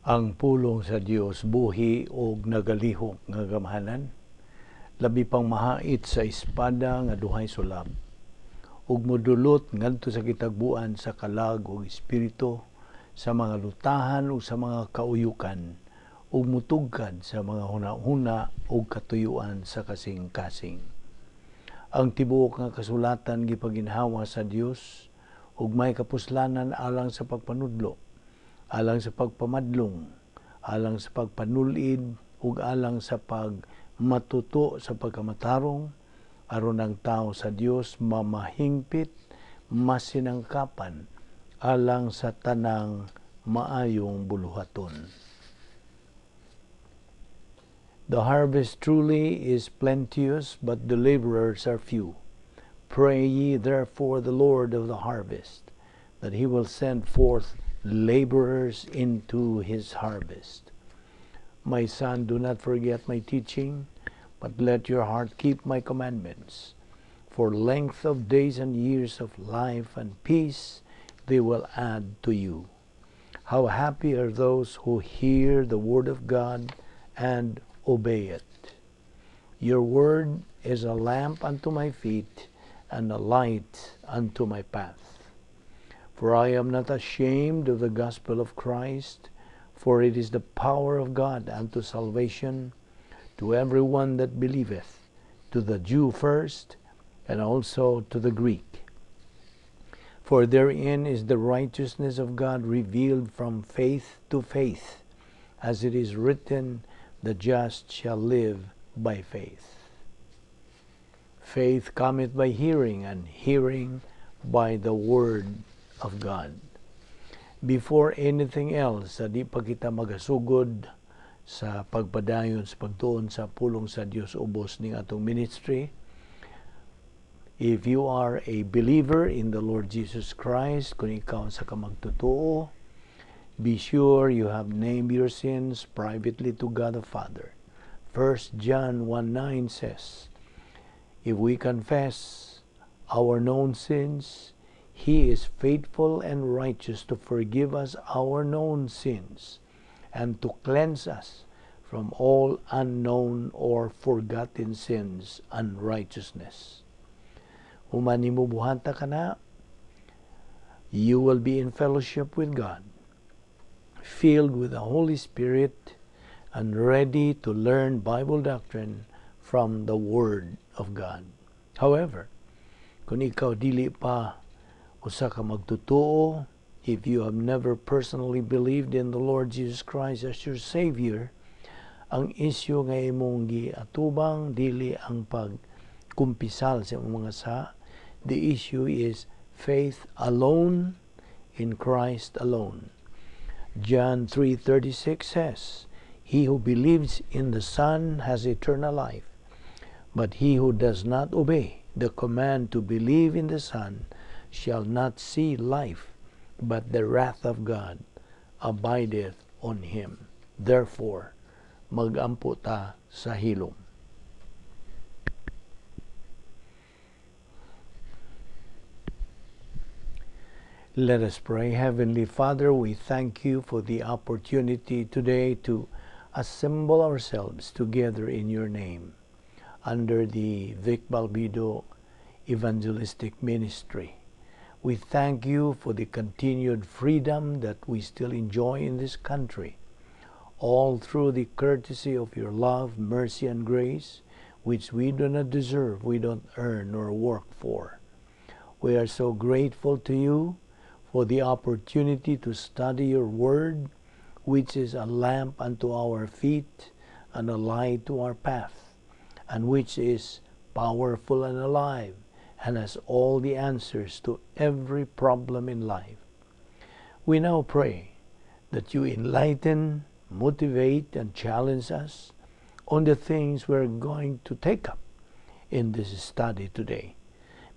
Ang pulong sa Dios buhi og nagalihok nga gamhanan, labi pang mahait sa espada nga duhay sulab, ug modulot ngadto sa kitagbuan sa kalag ug espiritu, sa mga lutahan ug sa mga kauyukan, ug mutugkad sa mga hunahuna ug katuyuan sa kasing-kasing. Ang tibuok nga kasulatan gipaginhawa sa Dios ug may kapuslanan alang sa pagpanudlo, alang sa pagpamadlong, alang sa pagpanulid, ug alang sa pagmatuto sa pagkamatarong, aron ang tao sa Dios mamahingpit, masinangkapan, alang sa tanang maayong buluhaton. The harvest truly is plenteous, but the laborers are few. Pray ye therefore the Lord of the harvest, that he will send forth laborers into his harvest. My son, do not forget my teaching, but let your heart keep my commandments. For length of days and years of life and peace they will add to you. How happy are those who hear the word of God and obey it. Your word is a lamp unto my feet and a light unto my path. For I am not ashamed of the gospel of Christ, for it is the power of God unto salvation to every one that believeth, to the Jew first, and also to the Greek. For therein is the righteousness of God revealed from faith to faith, as it is written, the just shall live by faith. Faith cometh by hearing, and hearing by the word of God. Before anything else, sa di pa kita magasugod sa pagpadayon sa pagtuon sa pulong sa Dios ubos ning atong ministry, if you are a believer in the Lord Jesus Christ, kung ikaw usa ka magtotoo, be sure you have named your sins privately to God the Father. 1 John 1:9 says, if we confess our known sins, He is faithful and righteous to forgive us our known sins and to cleanse us from all unknown or forgotten sins and unrighteousness. Human nimo buhata kana, you will be in fellowship with God, filled with the Holy Spirit, and ready to learn Bible doctrine from the Word of God. However, kung ikaw dili pa usa ka magtotoo, if you have never personally believed in the Lord Jesus Christ as your Savior, ang isyu nga imong giatubang dili ang pagkumpisal sa imong mga sa. The issue is faith alone in Christ alone. John 3:36 says, he who believes in the Son has eternal life, but he who does not obey the command to believe in the Son shall not see life, but the wrath of God abideth on him. Therefore, magampo ta sa hilom. Let us pray. Heavenly Father, we thank you for the opportunity today to assemble ourselves together in your name under the Vic Balbido Evangelistic Ministry. We thank you for the continued freedom that we still enjoy in this country, all through the courtesy of your love, mercy, and grace, which we do not deserve, we don't earn nor work for. We are so grateful to you for the opportunity to study your word, which is a lamp unto our feet and a light to our path, and which is powerful and alive, and has all the answers to every problem in life. We now pray that you enlighten, motivate, and challenge us on the things we're going to take up in this study today.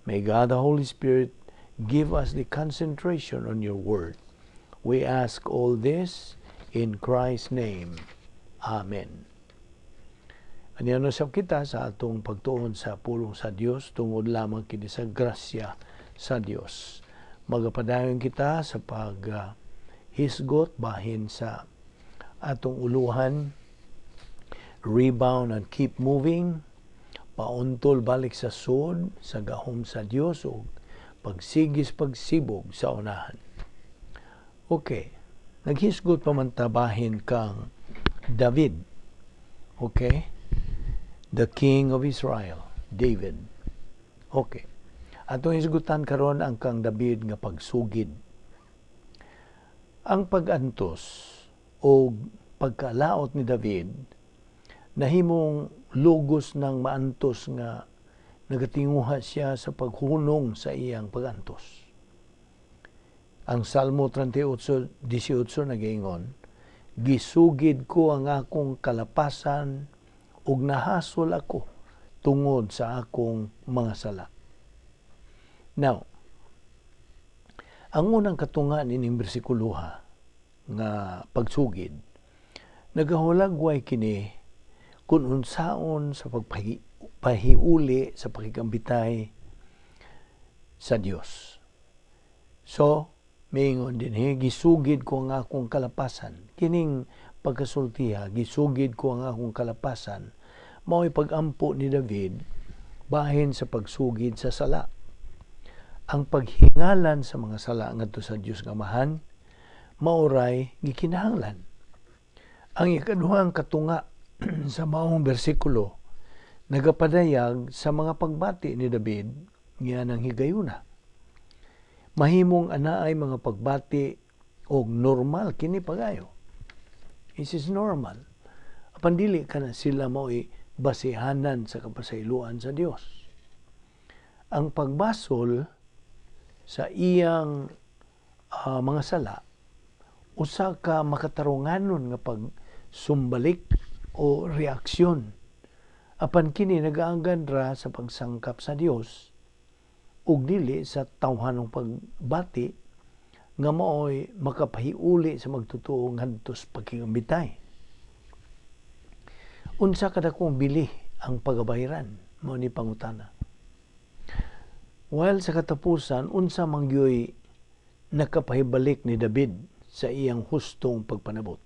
May God the Holy Spirit give us the concentration on your word. We ask all this in Christ's name. Amen. Aniya sab kita sa atong pagtuon sa pulong sa Dios tungod lamang kini sa grasya sa Dios. Magapadayon kita sa pag hisgot bahin sa Atong uluhan, "Rebound and Keep Moving", pauntol balik sa sud sa gahom sa Dios ug pagsigis pagsibog sa unahan. Okay, naghisgot pa man ta bahin kang David. Okay? The King of Israel, David. Okay. Atong hisgutan karon ang kang David nga pagsugid. Ang pag-antos o pagkalaot ni David nahimong lugos ng maantos nga nagatinguha siya sa paghunong sa iyang pagantos. Ang Salmo 38:18 nagaingon, "Gisugid ko ang akong kalapasan ug nahasol ako tungod sa akong mga sala." Now, ang unang katunga nining bersikuloha nga pagsugid, nagahulagway kini kung unsaon sa pagpahiuli sa pakigambitay sa Dios. So, miingon dinhi, "Gisugid ko ang akong kalapasan." Kining pagkasultiha, "Gisugid ko ang akong kalapasan," mao'y pagampo ni David bahin sa pagsugid sa sala. Ang paghingalan sa mga sala ngadto sa Dios nga Amahan maoray gikinahanglan. Ang ikaduhang katunga sa maong bersikulo nagapadayag sa mga pagbati ni David nga nang higayuna. Mahimong anaay mga pagbati og normal kini pagayo. This is normal. Apan dili kana sila mao'y basihanan sa kapasayloan sa Dios. Ang pagbasol sa iyang mga sala usa ka makatarunganon nga pagsumbalik o reaksyon. Apan kini nagaanggan ra sa pagsangkap sa Dios ug dili sa tawhanong pagbati nga maoy makapahiuli sa magtotoo ngadto sa pagkigambitay. Unsa kadakong bili ang pagabayran, mao ni pangutana. While sa katapusan, unsa man gyoy nakapahibalik ni David sa iyang hustong pagpanabot?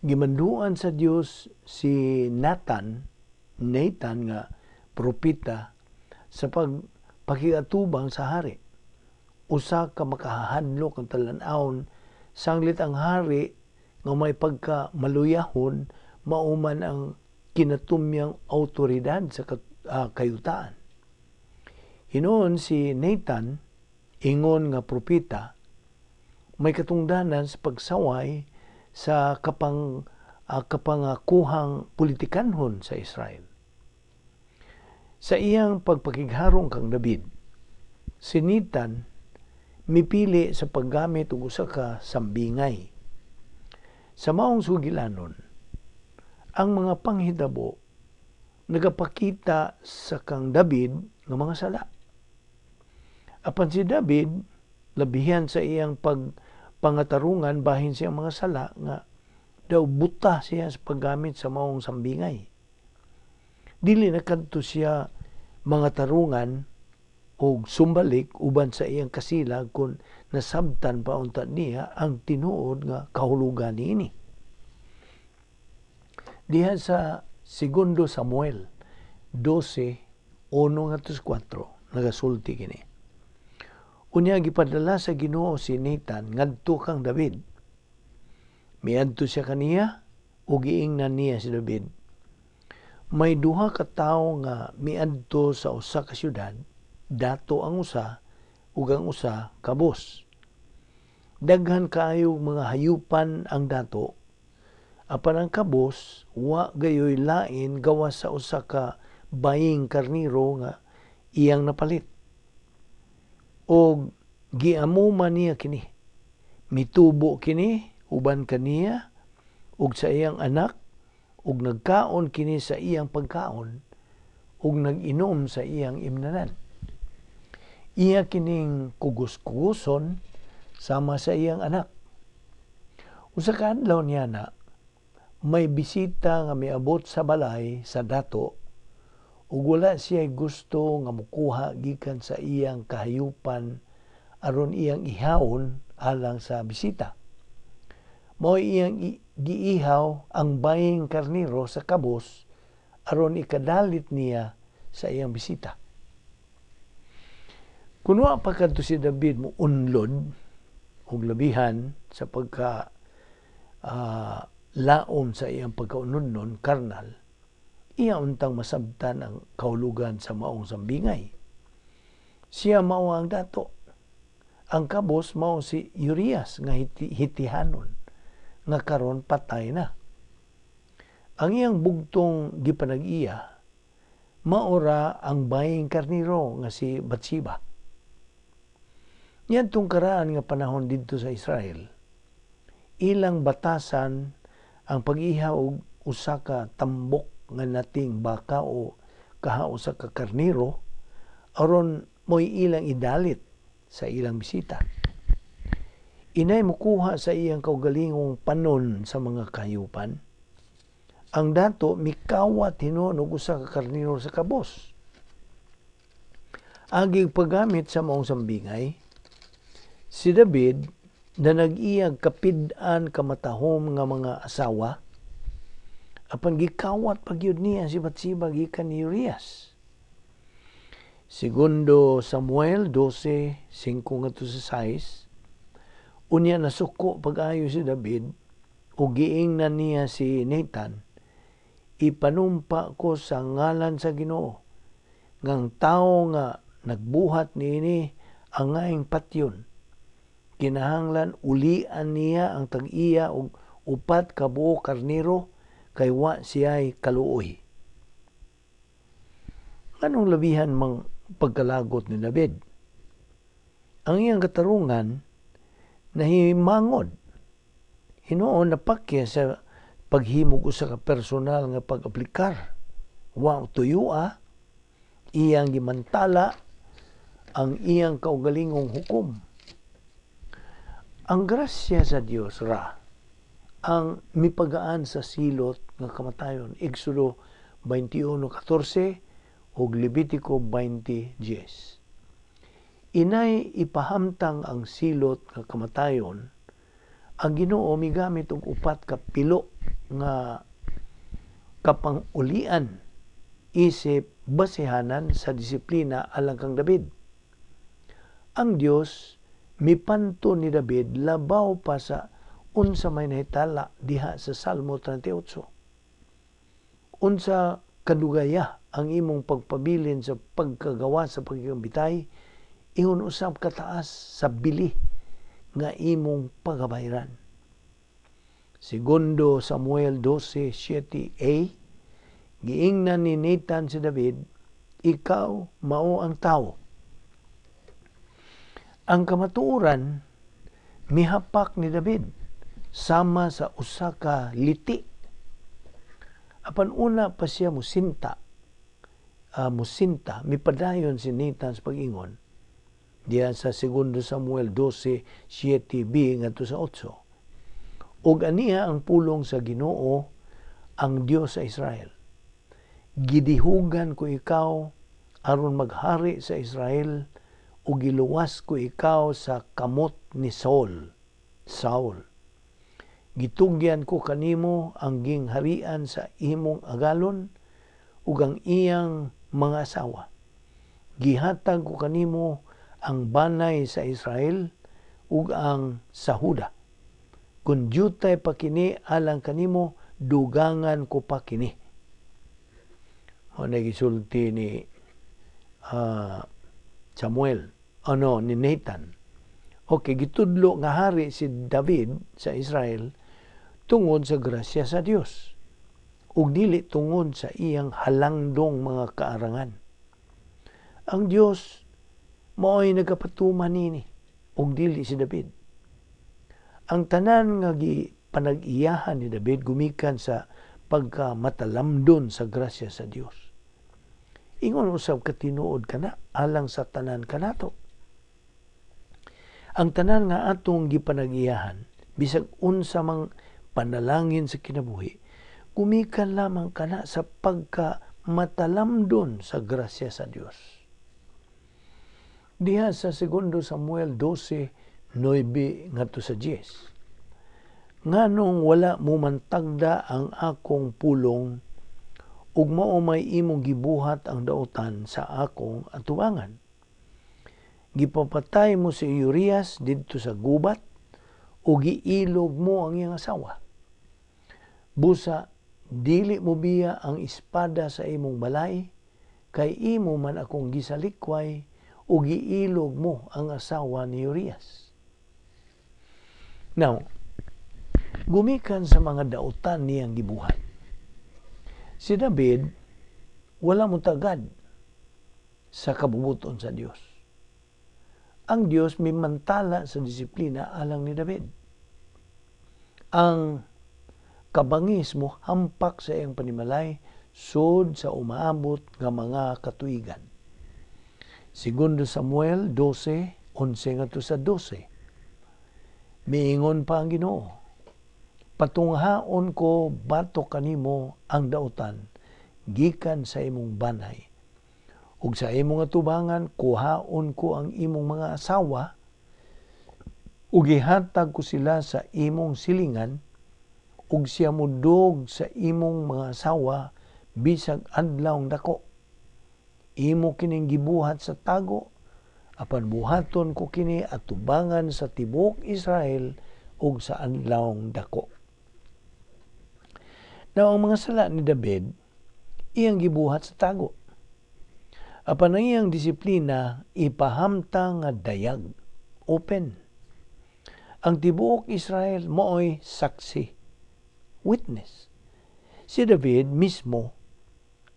Gimanduan sa Dios si Nathan nga propeta sa pagpakiatubang sa hari. Usa ka makahadlok ang talan-awon sanglit ang hari nga may pagka maluyahon mauman ang kinatumyang autoridad sa kayutaan. Hinuon si Nathan, ingon nga propeta, may katungdanan sa pagsaway sa kapangakuhang politikanhon sa Israel. Sa iyang pagpakigharong kang David, si Nathan mipili sa paggamit og usa ka sambingay. Sa maong sugilanon, ang mga panghitabo nagapakita sa kang David nga mga sala. Apan si David, labihan sa iyang pagpangatarungan bahin siyang mga sala nga daw buta siya sa paggamit sa maong sambingay. Dili na kadto siya mga tarungan og sumbalik uban sa iyang kasilag kung nasabtan pa unta niya ang tinuod nga kahulugan niini. Diha sa Segundo Samuel 12:1-4 nagasulti kini. Unya gipadala sa Ginoo si Nathan ngadto kang David. Miadto siya kaniya ug giingnan niya si David. May duha ka tawo nga miadto sa usa ka syudad, dato ang usa ug ang usa kabos. Daghan kaayo mga hayupan ang dato, apan ang kabos wa gayoy lain gawas sa usa ka baying karniro nga iyang napalit. Og giamuman niya kini. Mitubo kini uban kaniya ug sa iyang anak, ug nagkaon kini sa iyang pagkaon ug nag-inom sa iyang imnanan. Iya kining kugos-kugoson sama sa iyang anak. Usa ka adlaw niya na may bisita nga miabot sa balay sa dato ug wala siya gusto nga mukuha gikan sa iyang kahayupan aron iyang ihawon alang sa bisita. Mao iyang giihaw ang baying karniro sa kabos aron ikadalit niya sa iyang bisita. Kun wa pa kadto si David mo unlod og labihan sa pagka laom sa iyang pagkaunodnon karnal, iya untang masabtan ang kahulugan sa maong sambingay. Siya mao ang dato. Ang kabos mao si Urias nga hitihanon nga karon patay na. Ang iyang bugtong gipanag-iya maora ang baying karniro nga si Bathsheba. Niadtong karaan nga panahon didto sa Israel, ilang batasan ang pag-ihaw og usa ka tambok nga nating baka o kaha usa ka karniro aron mo'y ilang idalit sa ilang bisita. Inay mukuha sa iyang kaugalingong panon sa mga kahayupan. Ang dato mikawat hinuon og usa ka karniro sa kabos. Agig paggamit sa maong sambingay, si David na nag-iyag kapid-an kamatahom nga mga asawa, apan gikawat pagyud niya si Bathsheba gikan ni Urias. Segundo Samuel 12:5 ngadto sa 6, unya nasuko pag-ayo si David ug giingnan niya si Nathan, ipanumpa ko sa ngalan sa Ginoo ngang tawo nga nagbuhat niini angayng patyon. Kinahanglan ulian niya ang tag-iya og 4 ka buok karniro kay wa siya'y kaluoy. Nganong labihan mang pagkalagot ni David? Ang iyang katarungan nahimangod. Hinuon napakya sa paghimog usa ka personal nga pag-aplikar. Wa tuyua, iyang gimantala ang iyang kaugalingong hukom. Ang grasya sa Dios ra ang mipagaan sa silot nga kamatayon. Exodo 21:14 ug Levitico 20:10. Inay ipahamtang ang silot nga kamatayon, ang Ginoo migamit og 4 ka pilo nga kapangulian isip basehanan sa disiplina alang kang David. Ang Dios mipanto ni David labaw pa sa unsa may nahitala diha sa Salmo 38. Unsa kadugaya ang imong pagpabilin sa pagkagawa sa pagkikambitay, ingon usab kataas sa bili nga imong pagabayran. Segundo Samuel 12:7a, giingnan ni Nathan si David, ikaw mao ang tawo. Ang kamatuoran mihapak ni David sama sa usa ka liti. Apan una pa siya musinta, mipadayon si Nathan sa pag-ingon diya sa 2 Samuel 12:7b ngadto sa 8. Ug aniya ang pulong sa Ginoo ang Dios sa Israel. Gidihugan ko ikaw aron maghari sa Israel ug giluwas ko ikaw sa kamot ni Saul. Gitugyan ko kanimo ang gingharian sa imong agalon ug ang iyang mga asawa. Gihatag ko kanimo ang banay sa Israel ug ang sa Huda. Kun dyutay pa kini alang kanimo, dugangan ko pa kini. O nagisulti ni Samuel, ni Nathan. Okay, gitudlo nga hari si David sa Israel tungod sa grasya sa Dios ug dili tungod sa iyang halangdong mga kaarangan. Ang Dios mao'y nagapatuman nini ug dili si David. Ang tanan nga gipanag-iyahan ni David gumikan sa pagkamatalamdon sa grasya sa Dios. Ingon usab katinuod kana alang sa tanan kanato. Ang tanan nga atong gipanag-iyahan bisag unsa mang panalangin sa kinabuhi, gumikan lamang kana sa pagkamatalamdon sa grasya sa Dios. Diha sa 2 Samuel 12:9 ngadto sa 10. Nganong wala mo mantagda ang akong pulong ug mao may imong gibuhat ang dautan sa akong atubangan? Gipapatay mo si Urias didto sa gubat ug giilog mo ang iyang asawa. Busa dili mo biya ang espada sa imong balay, kay imo man akong gisalikway ug giilog mo ang asawa ni Urias. Now, gumikan sa mga dautan niyang gibuhat, si David wala mo tagad sa kabubuton sa Dios. Ang Dios mimantala sa disiplina alang ni David. Ang kabangis mo hampak sa iyang panimalay sud sa umaabot nga mga katuigan. Segundo Samuel 12:11 ngadto sa 12. Miingon pa ang Ginoo, patunghaon ko batok kanimo ang dautan gikan sa imong banay, ug sa imong atubangan kuhaon ko ang imong mga asawa ug gihatag ko sila sa imong silingan, ug siya mudog sa imong mga asawa bisag adlawng dako. Imo kining gibuhat sa tago, apan buhaton ko kini atubangan sa tibuok Israel ug sa adlawng dako. Now, ang mga sala ni David iyang gibuhat sa tago. Apan ang iyang disiplina ipahamtang nga dayag, open. Ang tibuok Israel maoy saksi, witness. Si David mismo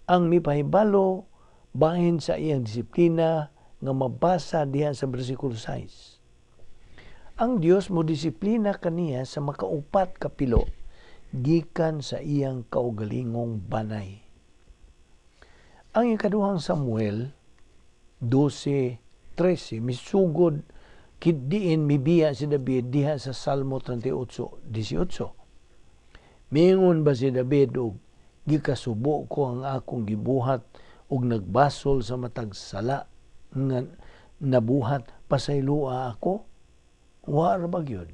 ang mipahibalo bahin sa iyang disiplina nga mabasa diha sa bersikulo 6. Ang Dios mo disiplina kaniya sa makaupat ka pilo gikan sa iyang kaugalingong banay. Ang ikaduhang Samuel 12:13 misugod kiddiin mibiya si David diha sa Salmo 38:18. Miingon ba si David og gikasubo ko ang akong gibuhat ug nagbasol sa matag sala nga nabuhat, pasayloa ako? Wa ra ba gyud?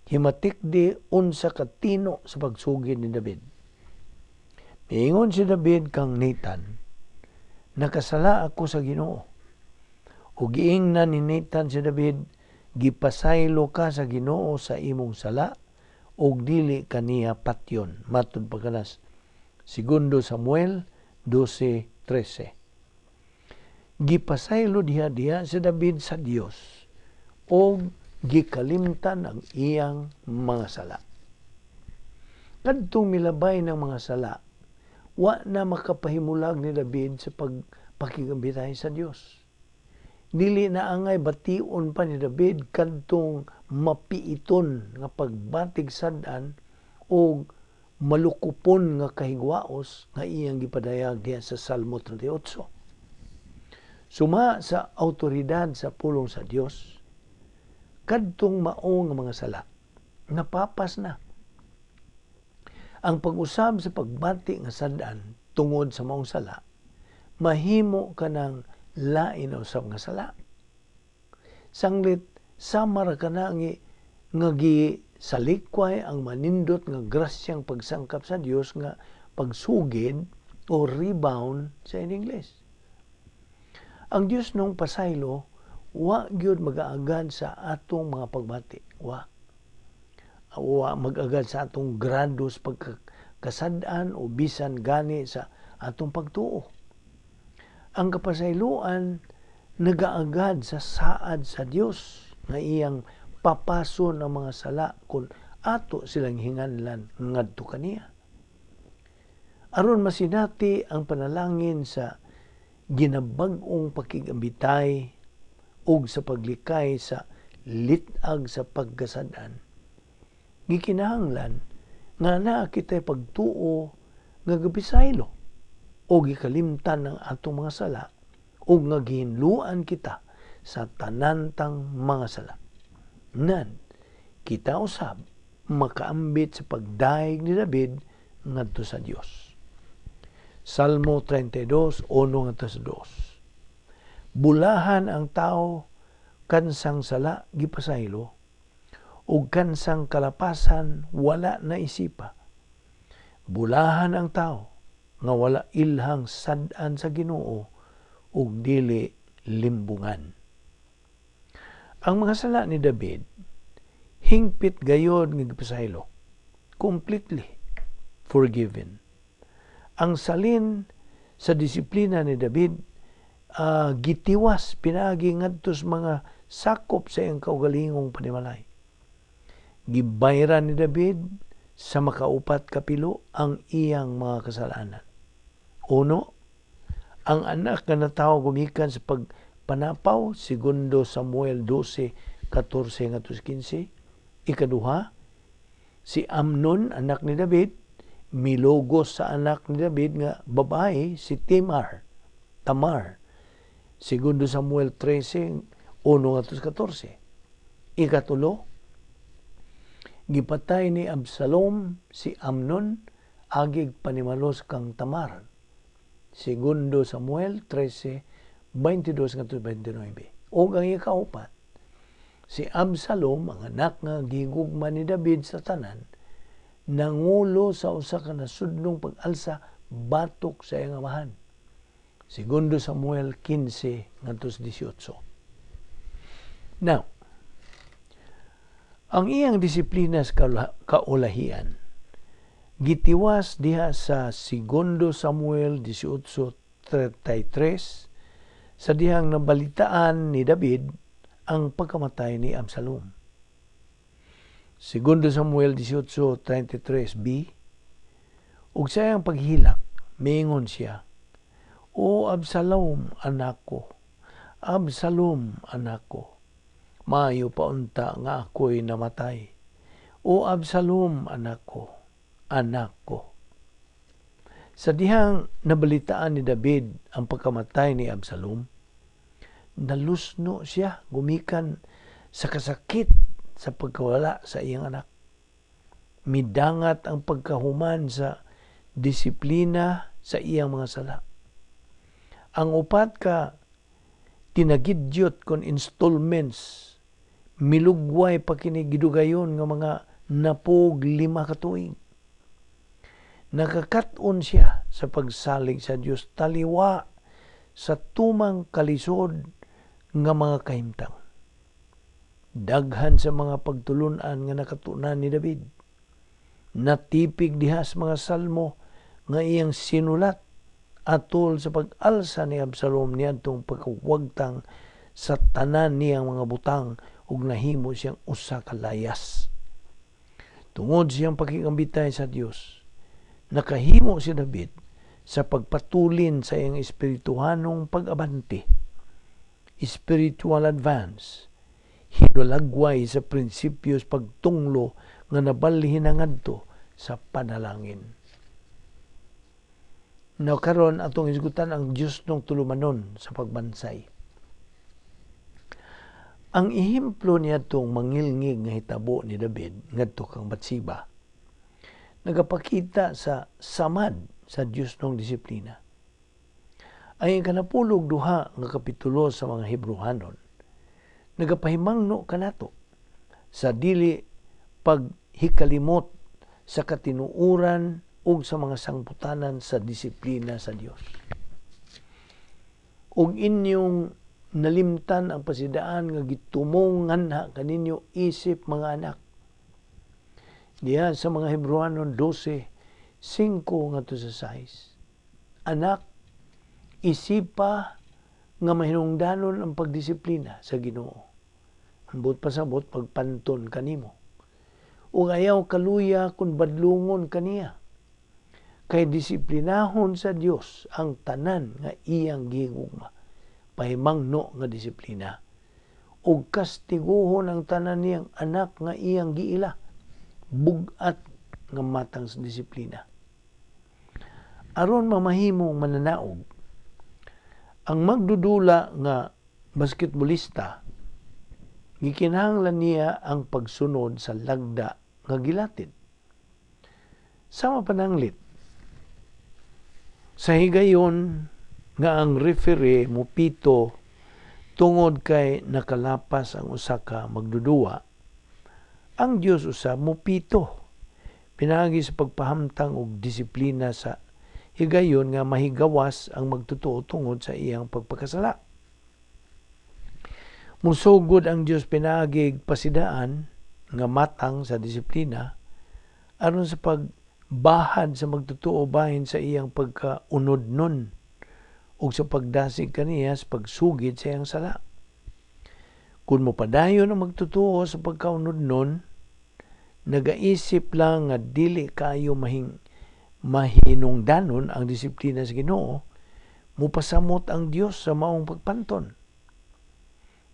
Himatikdi unsa katino sa pagsugid ni David. Miingon si David kang Nathan, nakasala ako sa Ginoo. Ug giingnan ni Nathan si David, gipasaylo ka sa Ginoo sa imong sala ug dili kaniya patyon. Matud pagkanas Segundo Samuel 12:13. Gipasaylo diha si David sa Dios ug gikalimtan ang iyang mga sala. Kadtong milabay ng mga sala, wa na makapahimulag ni David sa pagpakigambitahe sa Dios. Dili na angay bation pa ni David kadtong mapiiton nga pagbatig sad-an o malukupon nga kahigwaos nga iyang gipadayag diha sa Salmo 38. Suma sa autoridad sa pulong sa Dios, kadtong mao nga mga sala napapas na. Ang pag-usab sa pagbati nga sad-an tungod sa maong sala, mahimo ka ng lain usab nga sala. Sanglit sama ra ka na nga gisalikway ang manindot nga grasyang pagsangkap sa Dios nga pagsugid o rebound sa in English. Ang Dios nung pasaylo wa gyud magaagad sa atong mga pagbati. Wa mag-agad sa atong grado sa pagkasad-an o bisan gani sa atong pagtuo. Ang kapasayloan nagaagad sa saad sa Dios nga iyang papaso ng mga sala kung ato silang hinganlan ngadto kaniya. Aron masinati ang panalangin sa ginabag-ong pakigambitay ug sa paglikay sa lit-ag sa pagkasad-an, gikinahanglan nga naa kita'y pagtuo nga gabisaylo o gikalimtan ng atong mga sala o nga gihinluan kita sa tanantang mga sala. Nan, kita usab makaambit sa pagdayeg ni David ngadto sa Dios. Salmo 32:1-2. Bulahan ang tao kansang sala gipasaylo, Ug kansang kalapasan wala na isipa. Bulahan ang tao nga wala ilhang sad-an sa Ginoo ug dili limbungan. Ang mga sala ni David hingpit gayod nga gipasaylo, completely forgiven. Ang salin sa disiplina ni David gitiwas pinaagi ngadto sa mga sakop sa iyang kaugalingong panimalay. Gibayran ni David sa makaupat kapilo ang iyang mga kasalanan. Uno, ang anak nga natawo gumikan sa pagpanapaw, segundo Samuel 12:14 ngadto 15. Ikaduha, si Amnon, anak ni David, milugos sa anak ni David nga babae, si Tamar. Segundo Samuel 13:1 ngadto 14. Ikatulo, gipatay ni Absalom si Amnon agig panimalos kang Tamar. Segundo Samuel 13:22 ngadto 29. Ug ang ikaupat, si Absalom, ang anak nga gigugma ni David sa tanan, nangulo sa usa ka nasudnong pag-alsa batok sa iyang amahan. Segundo Samuel 15 ngadto 18. Now, ang iyang disiplina sa kaulahian gitiwas diha sa Segundo Samuel 18:33 sa dihang nabalitaan ni David ang pagkamatay ni Absalom. Segundo Samuel 18:33b, ug sa iyang paghilak miingon siya, "O Absalom, anak ko, Absalom, anak ko, maayo pa unta nga ako'y namatay. O Absalom, anak ko, anak ko." Sa dihang nabalitaan ni David ang pagkamatay ni Absalom, nalusno siya gumikan sa kasakit sa pagkawala sa iyang anak. Midangat ang pagkahuman sa disiplina sa iyang mga sala. Ang upat ka tinagidyot kon installments milugway pa kini gidugayon nga mga 15 ka tuig. Nakakaton siya sa pagsalig sa Dios taliwa sa tumang kalisod nga mga kahimtang. Daghan sa mga pagtulunan nga nakatunan ni David. Natipig diha sa mga salmo nga iyang sinulat atol sa pag-alsa ni Absalom niadtong pagkawagtang sa tanan niyang mga butang ug nahimo siyang usa ka layas. Tungod siyang pakigambitay sa Dios, nakahimo si David sa pagpatulin sa iyang espirituhanong pag-abante, spiritual advance, hinulagway sa prinsipyo sa pagtunglo nga nabalhin na ngadto sa panalangin. Now karon atong isgutan ang Dios nung tulumanon sa pagbansay. Ang ehemplo niadtong mangilngig nga hitabo ni David ngadto kang Batseba nagapakita sa samad sa Dios nung disiplina. Ang ikanapulog duha nga kapitulo sa mga Hebrehanon nagapahimangno kanato sa dili paghikalimot sa katinuoran ug sa mga sangputanan sa disiplina sa Dios. Ug inyong nalimtan ang pasidaan nga gitumong nganha kaninyo isip mga anak. Diha sa mga Hebrehanon 12:5 ngadto sa 6. Anak, isipa nga mahinungdanon ang pagdisiplina sa Ginoo. Ambot pasabot pagpanton kanimo. Ug ayaw kaluya kun badlungon kaniya. Kay disiplinahon sa Dios ang tanan nga iyang gihigugma. Pahimangno nga disiplina. Ug kastiguhon ang tanan niyang anak nga iyang giila. Bug-at nga matang sa disiplina. Aron mamahimong mananaog, ang magdudula nga basketbolista, gikinahanglan niya ang pagsunod sa lagda nga gilatid. Sama pananglit, sa higayon nga ang referee mupito tungod kay nakalapas ang usa ka magduduwa, Ang Dios usab mupito pinaagi sa pagpahamtang og disiplina sa higayon nga mahigawas ang magtotoo tungod sa iyang pagpakasala. Musugod ang Dios pinaagi pasidaan nga matang sa disiplina aron sa pagbahad sa magtotoo bahin sa iyang pagkaunodnon ug sa pagdasig kaniya sa pagsugid sa iyang sala. Kung mopadayon ang magtotoo sa pagkaunodnon, nagaisip lang nga dili kaayo mahinungdanon ang disiplina sa Ginoo, mupasamot ang Dios sa maong pagpanton.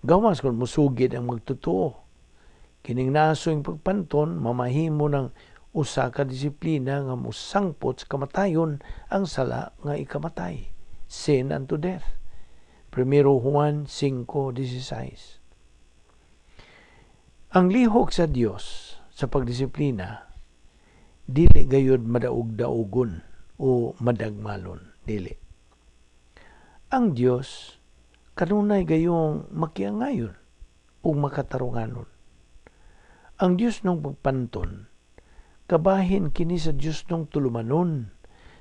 Gawas kung musugid ang magtotoo, kining nasoing pagpanton mamahimo ng usa ka disiplina nga mosangpot sa kamatayon ang sala nga ikamatay, sin unto death. 1 Juan 5:16. Ang lihok sa Dios sa pagdisiplina dili gayud madaog-daogon o madagmalon, dili. Ang Dios kanunay gayong makiangayon ug makatarunganon. Ang Dios nung pagpanton kabahin kini sa Dios nung tulumanon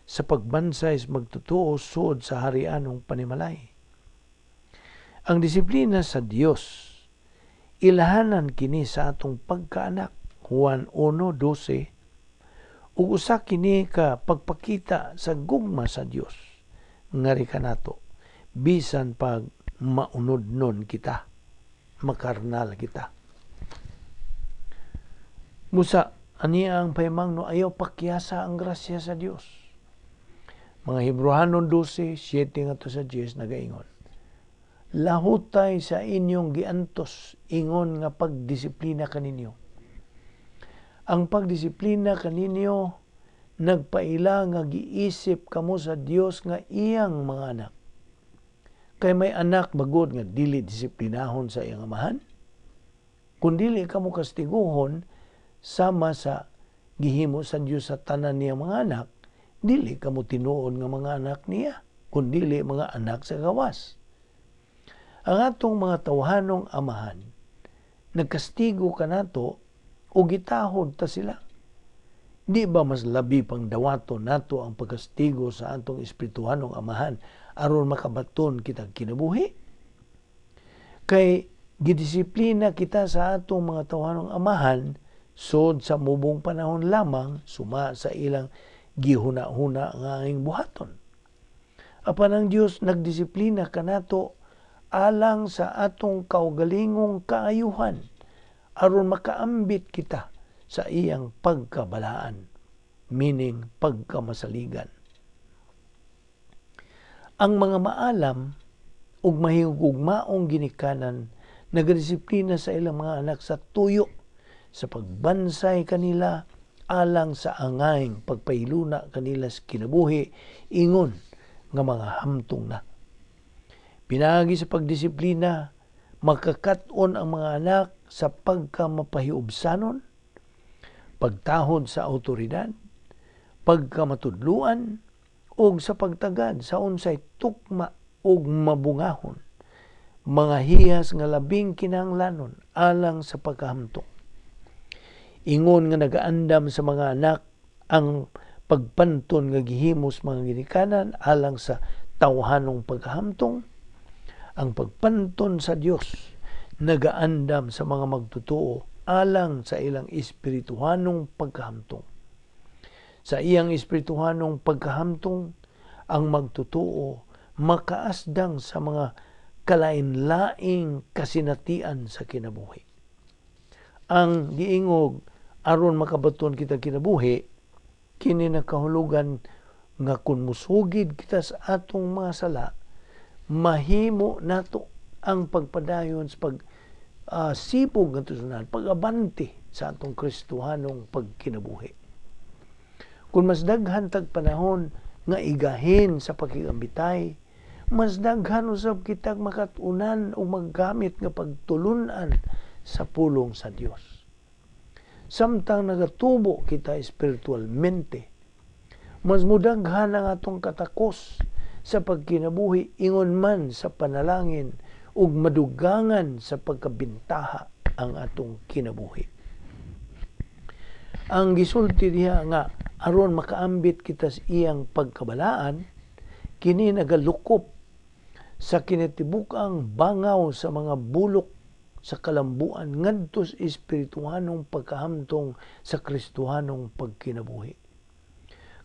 sa pagbansay sa magtotoo suod sa harianong panimalay. Ang disiplina sa Dios ilahanan kini sa atong pagkaanak, Juan 1:12, ug usa kini ka pagpakita sa gugma sa Dios ngari kanato bisan pag maunodnon kita, makarnal kita. Musa ani ang pahimangno, ayaw pakyasa ang grasya sa Dios. Mga Hebreohanon 12:7 ngadto sa 10 nagaingon, lahutay sa inyong giantos ingon nga pagdisiplina kaninyo. Ang pagdisiplina kaninyo nagpaila nga giisip kamo sa Dios nga iyang mga anak. Kay may anak magod nga dili disiplinahon sa iyang amahan? Kung dili kamo kastiguhon sama sa gihimo sa Dios sa tanan niyang mga anak, dili kamo tinuod nga mga anak niya, kun dili mga anak sa gawas. Ang atong mga tawhanong amahan, nagkastigo kanato o gitahod ta sila. Di ba mas labi pang dawato nato ang pagkastigo sa atong espirituhanong amahan aron makabaton kitang kinabuhi? Kay gidisiplina kita sa atong mga tawhanong amahan sod sa mubong panahon lamang suma sa ilang gihuna-huna nga anging buhaton. Apan ang Dios nagdisiplina kanato alang sa atong kaugalingong kaayuhan aron makaambit kita sa iyang pagkabalaan, meaning pagkamasaligan. Ang mga maalam ug mahigugmaong ginikanan nagadisiplina sa ilang mga anak sa tuyo sa pagbansay kanila alang sa angayng pagpahiluna kanila sa kinabuhi ingon nga mga hamtong na. Pinaagi sa pagdisiplina, makakat-on ang mga anak sa pagkamapahiubsanon, pagtahod sa autoridad, pagkamatudluan, ug sa pagtagad sa unsay tukma ug mabungahon, mga hiyas nga labing kinahanglanon alang sa pagkahamtong. Ingon nga nagaandam sa mga anak ang pagpanton nga gihimo sa mga ginikanan alang sa tawhanong pagkahamtong, ang pagpanton sa Dios nagaandam sa mga magtotoo alang sa ilang espirituhanong pagkahamtong. Sa iyang espirituhanong pagkahamtong, ang magtotoo makaasdang sa mga kalain-laing kasinatian sa kinabuhi. Ang giingog aron makabaton kita kinabuhi, kini nakahulugan nga kung musugid kita sa atong mga sala, mahimo nato ang pagpadayon sa pag sipog nga tusunan, pag-abante sa atong Kristohanong pagkinabuhi. Kung mas daghan tag panahon nga igahin sa pakigambitay, mas daghan usab kitag makat-unan o maggamit nga pagtulunan sa pulong sa Dios. Samtang nagatubo kita espiritualmente, mas mudaghan ang atong katakos sa pagkinabuhi ingon man sa panalangin ug madugangan sa pagkabintaha ang atong kinabuhi. Ang gisulti diha nga aron makaambit kita sa iyang pagkabalaan, kini nagalukop sa kinatibuk-ang bangaw sa mga bulok sa kalambuan ngadto sa espirituhanong pagkahamtong sa Kristohanong pagkinabuhi.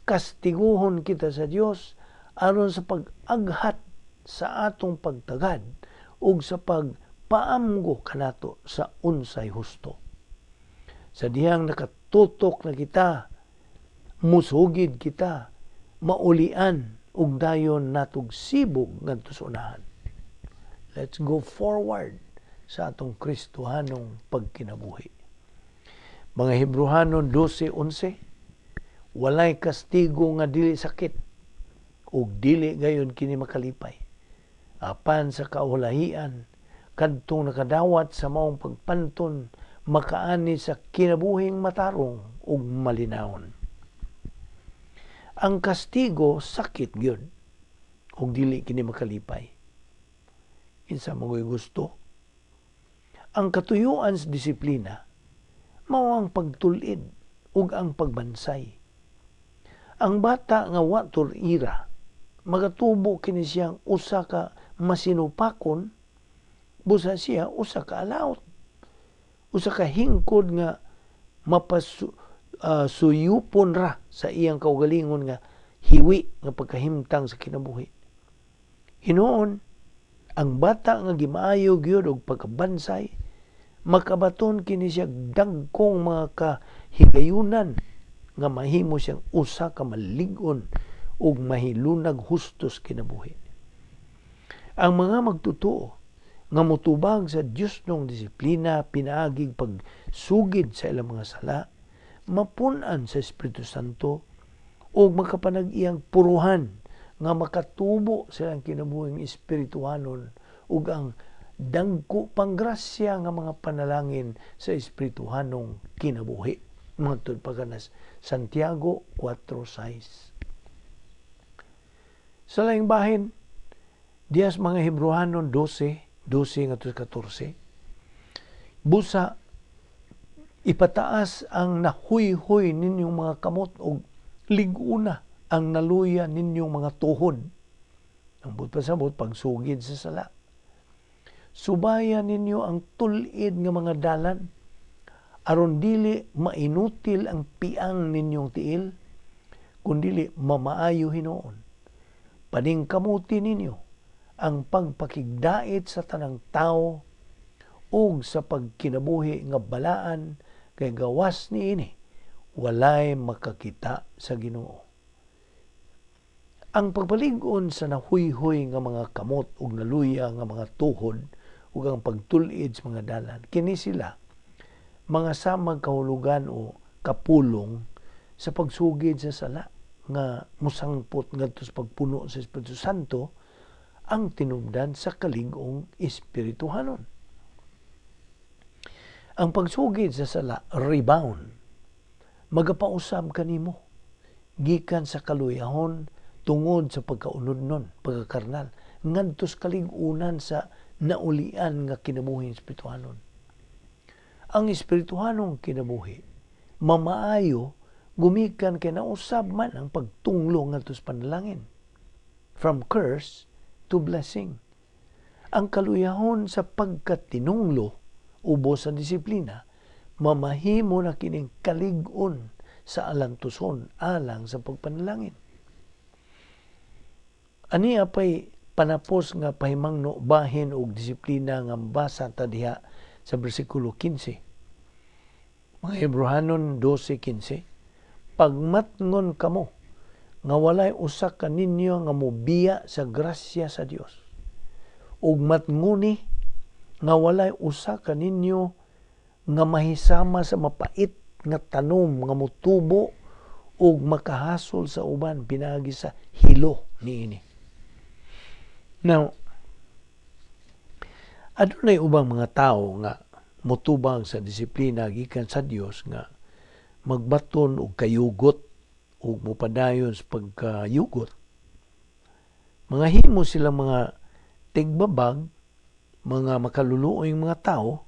Kastiguhon kita sa Dios aron sa pag-aghat sa atong pagtagad ug sa pagpaamgo kanato sa unsay husto. Sa dihang nakatutok na kita, musugid kita, maulian ug dayon natog sibog ngadto sa unahan. Let's go forward sa atong Kristohanong pagkinabuhi. Mga Hebrohanon 12:11, walay kastigo nga dili sakit ug dili gayon kini makalipay. Apan sa kaulahian, kadtong nakadawat sa maong pagpanton, makaani sa kinabuhing matarong ug malinawon. Ang kastigo sakit gyud ug dili kini makalipay. Kinsa man gusto? Ang katuyuan sa disiplina mao ang pagtul-id ug ang pagbansay. Ang bata nga wa tura, magatubo kini siyang usa ka masinupakon, busa siya usa ka alaot, usa ka hingkod nga suyupon ra sa iyang kaugalingon nga hiwi nga pagkahimtang sa kinabuhi. Hinuon, ang bata nga gimaayo gyud og pagkabansay, makabaton kini siya dagkong mga kahigayunan nga mahimo siyang usa ka malig-on ug mahilunag hustos kinabuhi. Ang mga magtotoo nga motubag sa Dios nong disiplina pinaagig pagsugid sa ilang mga sala, mapun-an sa Espiritu Santo ug makapanag-iyang puruhan nga makatubo sa ilang kinabuhing espirituhanon ug ang dagko pang grasya nga mga panalangin sa espirituhanong kinabuhi. Matud pa kanas Santiago 4:6. Sa laing bahin, diyas mga Hebrohanon 12, 12 ngadto 14, busa ipataas ang nahuyhoy ninyong mga kamot og lig-una ang naluya ninyong mga tuhod. Ang buot pasabot, pagsugid sa sala. Subayan ninyo ang tul-id nga mga dalan aron dili mainutil ang piang ninyong tiil, kundili mamaayo hinuon. Paningkamuti ninyo ang pagpakigdait sa tanang tao ug sa pagkinabuhi nga balaan, kay gawas niini walay makakita sa Ginoo. Ang pagpalig-on sa nahuyhoy nga mga kamot ug naluya nga mga tuhod ug ang pagtul-id sa mga dalan, kini sila mga samag kahulugan o kapulong sa pagsugid sa sala nga musangpot ngadto sa pagpuno sa Espiritu Santo, ang tinubdan sa kalig-ong espirituhanon. Ang pagsugid sa sala, rebound, magapausab kanimo gikan sa kaluyahon tungod sa pagkaunod nun, pagkakarnal, ngadto sa kalig-unan sa naulian nga kinabuhi espirituhanon. Ang espirituhanong kinabuhi, mamaayo gumikan kay nausab man ang pagtunglo ngadto sa panalangin. From curse to blessing. Ang kaluyahon sa pagkatinunglo ubos sa disiplina, mamahimo na kining kalig-on sa alantuson alang sa pagpanalangin. Ania pay panapos nga pahimangno bahin og disiplina nga basa ta diha sa bersikulo 15. Mga Hebrohanon 12:15, pagmatngon kamo nga walay usa kaninyo nga mobiya sa grasya sa Dios, ug matnguni nga walay usa kaninyo nga mahisama sa mapait nga tanom nga motubo ug makahasol sa uban pinaagi sa hilo niini. Now, adunay ubang mga tawo nga motubag sa disiplina gikan sa Dios nga magbaton og kayugot ug mopadayon sa pagkayugot. Mga himo sila mga tigbabag, mga makaluluoy mga tao,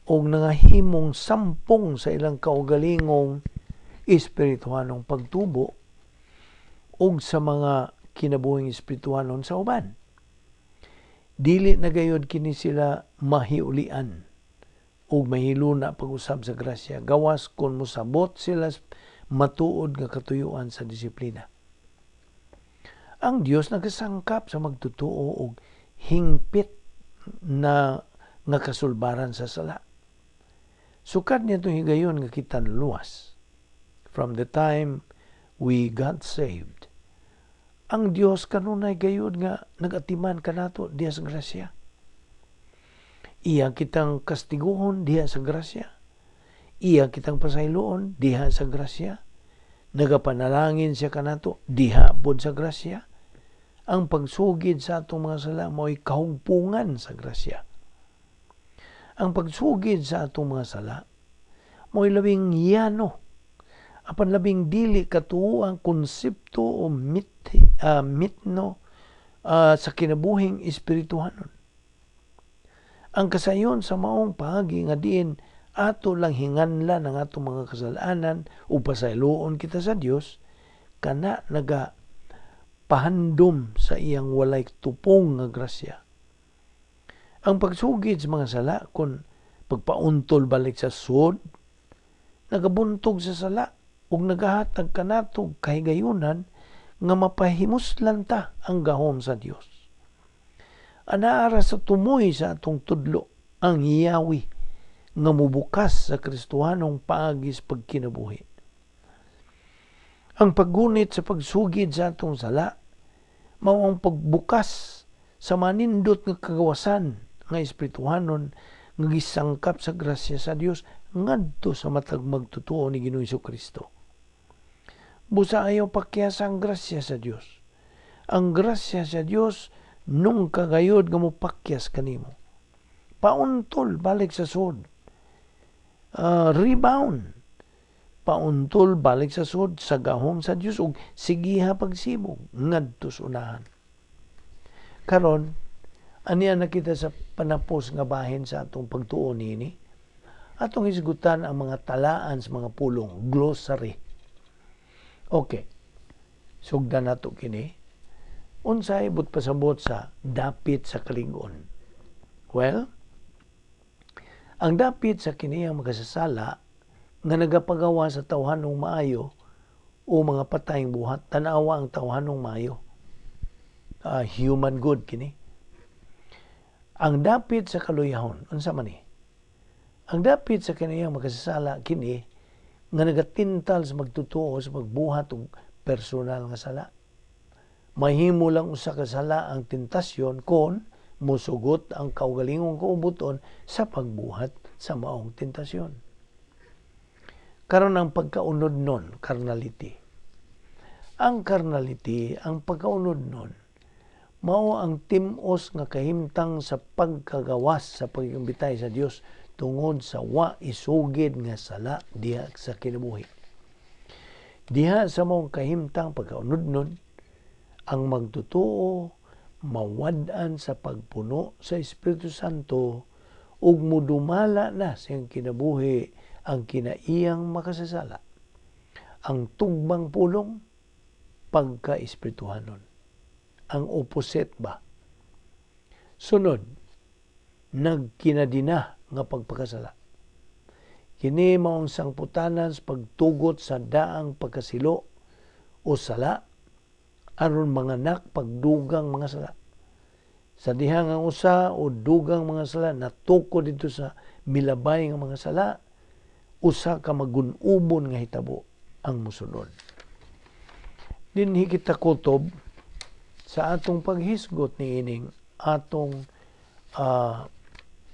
og nangahimong sampong sa ilang kaugalingong espirituhanong pagtubo ug sa mga kinabuhing espirituhanon sa uban. Dili na gayod kini sila mahiulian ug mahiluna pag-usab sa grasya gawas kon mosabot sila matuod nga katuyuan sa disiplina. Ang Dios nagasangkap sa magtotoo og hingpit na nga kasulbaran sa sala. Sukad niadtong higayon nga kita luwas, from the time we got saved, ang Dios kanunay gayud nga nagatiman kanato diha sa grasya. Iya kitang kastiguhon diha sa grasya. Iya kitang pasayloon diha sa grasya. Nagapanalangin siya kanato diha pod sa grasya. Ang pagsugid sa atong mga sala mao'y kahugpungan sa grasya. Ang pagsugid sa atong mga sala mao'y labing yano apan labing dili katuo ang konsepto o mitno sa kinabuhing espirituhanon. Ang kasayon sa maong paagi nga diin ato lang hinganlan ang atong mga kasalanan ug pasayloon kita sa Dios, kana naga pahandom sa iyang walay tupong nga grasya. Ang pagsugid sa mga sala kon pagpauntol balik sa sud, nagabuntog sa sala ug nagahatag kanato kahigayunan nga mapahimuslan ta ang gahom sa Dios. Anaa ra sa tumoy sa atong tudlo ang hiyawi nga mubukas sa Kristohanong paagi sa pagkinabuhi. Ang paggunit sa pagsugid sa atong sala mao ang pagbukas sa manindot nga kagawasan nga espirituhanon nga gisangkap sa grasya sa Dios ngadto sa matag magtotoo ni Ginoong Kristo. Busa ayaw pakyasa ang grasya sa Dios. Ang grasya sa Dios nungka gayod nga mopakyas kanimo. Pauntol balik sa sud. Rebound. Pauntol balik sa sud sa gahom sa Dios ug sigiha pagsibog ngadto sa unahan. Karon aniya na kita sa panapos nga bahin sa atong pagtuo niini. Atong hisgutan ang mga talaan sa mga pulong, glossary. Okay. Sugdan nato kini. Unsay but pasabot sa dapit sa kalig-on? Well, ang dapit sa kiniyang makasasala nga nagapagawa sa tawhanong maayo o mga patayng buhat, tanawa ang tawhanong maayo. Human good kini. Ang dapit sa kaluyahon, unsa man ni? Ang dapit sa kiniyang makasasala kini nga nagatintal sa magtotoo sa pagbuhat og personal nga sala. Mahimo lang usa ka sala ang tentasyon kon musugot ang kaugalingong kaubuton sa pagbuhat sa maong tentasyon. Karon ang pagkaunod nun, carnality. Ang carnality, ang pagkaunod nun, mao ang tim-os nga kahimtang sa pagkagawas sa pagiging sa Dios tungod sa wa isugid nga sala diha sa kinabuhi. Diha sa maong kahimtang pagkaunod nun, ang magtotoo mawad-an sa pagpuno sa Espiritu Santo ug mudumala na sa iyang kinabuhi ang kinaiyang makasasala. Ang tugbang pulong, pagka-espirituhanon. Ang opposite ba? Sunod, nagkinadina nga pagpakasala. Kini maong sangputanan sa pagtugot sa daang pagkasilo o sala aron manganak pagdugang mga sala. Sa dihang ang usa o dugang mga sala natukod dito sa milabay nga mga sala, usa ka magun-ubon nga hitabo ang musunod. Dinhi kita kutob sa atong paghisgot niining atong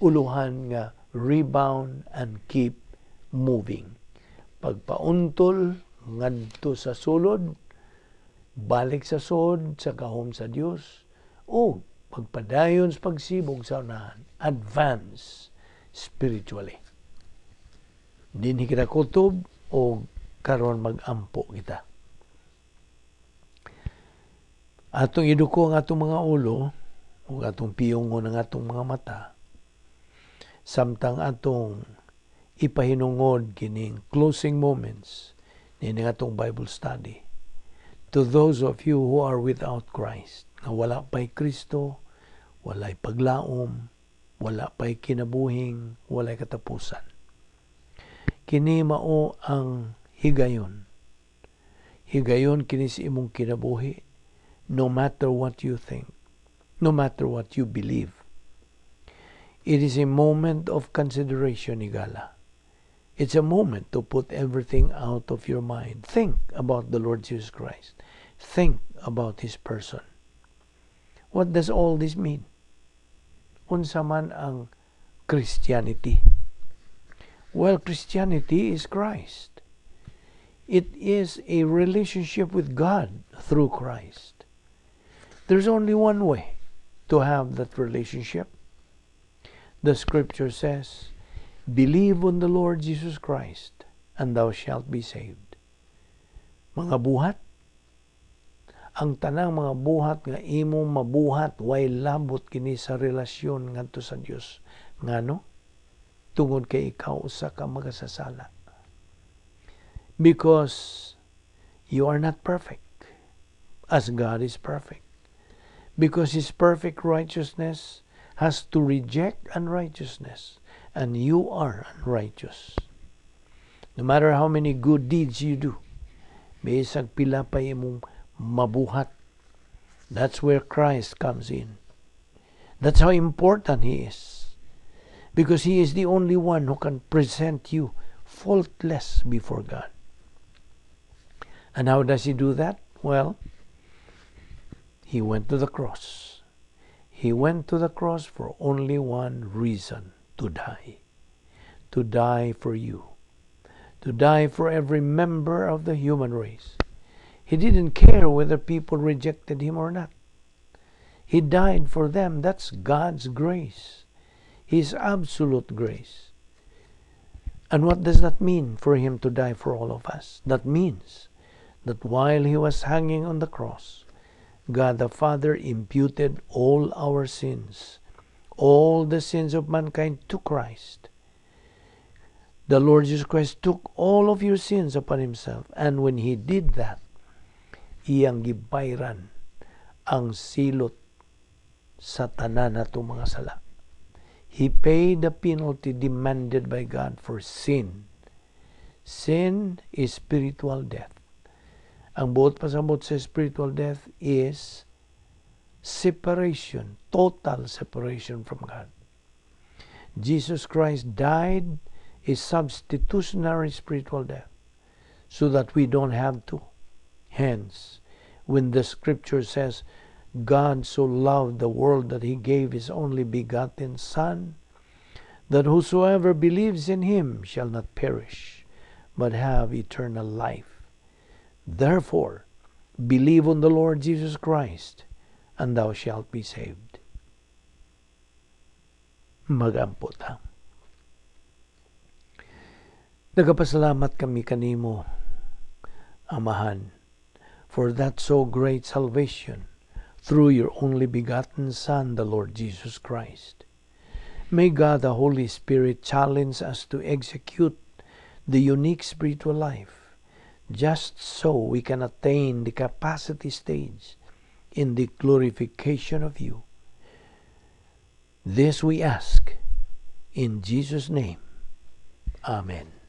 uluhan nga rebound and keep moving. Pagpauntol ngadto sa sulod, balik sa sod sa gahom sa Dios, o pagpadayon sa pagsibog sa unahan, advance spiritually. Dinhi kita kutob o karon mag-ampo kita. Atong iduko ang atong mga ulo ug atong piyongon ang atong mga mata samtang atong ipahinungod kining closing moments Niini atong Bible study. To those of you who are without Christ, nga wala pa'y Kristo, walay paglaom, wala pa'y kinabuhing walay katapusan. Kini mao ang higayon. Higayon kini sa imong kinabuhi, no matter what you think, no matter what you believe. It is a moment of consideration, higala. It's a moment to put everything out of your mind. Think about the Lord Jesus Christ. Think about His person. What does all this mean? Unsa man ang Christianity? Well, Christianity is Christ. It is a relationship with God through Christ. There's only one way to have that relationship. The scripture says, "Believe on the Lord Jesus Christ, and thou shalt be saved." Mga buhat, ang tanang mga buhat nga imong mabuhat, way labot kini sa relasyon ngadto sa Dios. Ngano? Tungod kay ikaw usa ka makasasala. Because you are not perfect, as God is perfect. Because His perfect righteousness has to reject unrighteousness, and you are unrighteous. No matter how many good deeds you do, bisag pila pa imong mabuhat. That's where Christ comes in. That's how important He is. Because He is the only one who can present you faultless before God. And how does He do that? Well, He went to the cross. He went to the cross for only one reason: to die. To die for you. To die for every member of the human race. He didn't care whether people rejected him or not. He died for them. That's God's grace, His absolute grace. And what does that mean for him to die for all of us? That means that while he was hanging on the cross, God the Father imputed all our sins, all the sins of mankind, to Christ. The Lord Jesus Christ took all of your sins upon himself. And when he did that, iyang gibayran ang silot sa tanan natong mga sala. He paid the penalty demanded by God for sin. Sin is spiritual death. Ang buot pasabot sa spiritual death is separation, total separation from God. Jesus Christ died a substitutionary spiritual death so that we don't have to. Hence, when the scripture says, "God so loved the world that he gave his only begotten Son, that whosoever believes in him shall not perish, but have eternal life." Therefore, believe on the Lord Jesus Christ, and thou shalt be saved. Magampo ta. Nagapasalamat kami kanimo, Amahan, for that so great salvation through your only begotten Son, the Lord Jesus Christ. May God the Holy Spirit challenge us to execute the unique spiritual life, just so we can attain the capacity stage in the glorification of you. This we ask in Jesus' name. Amen.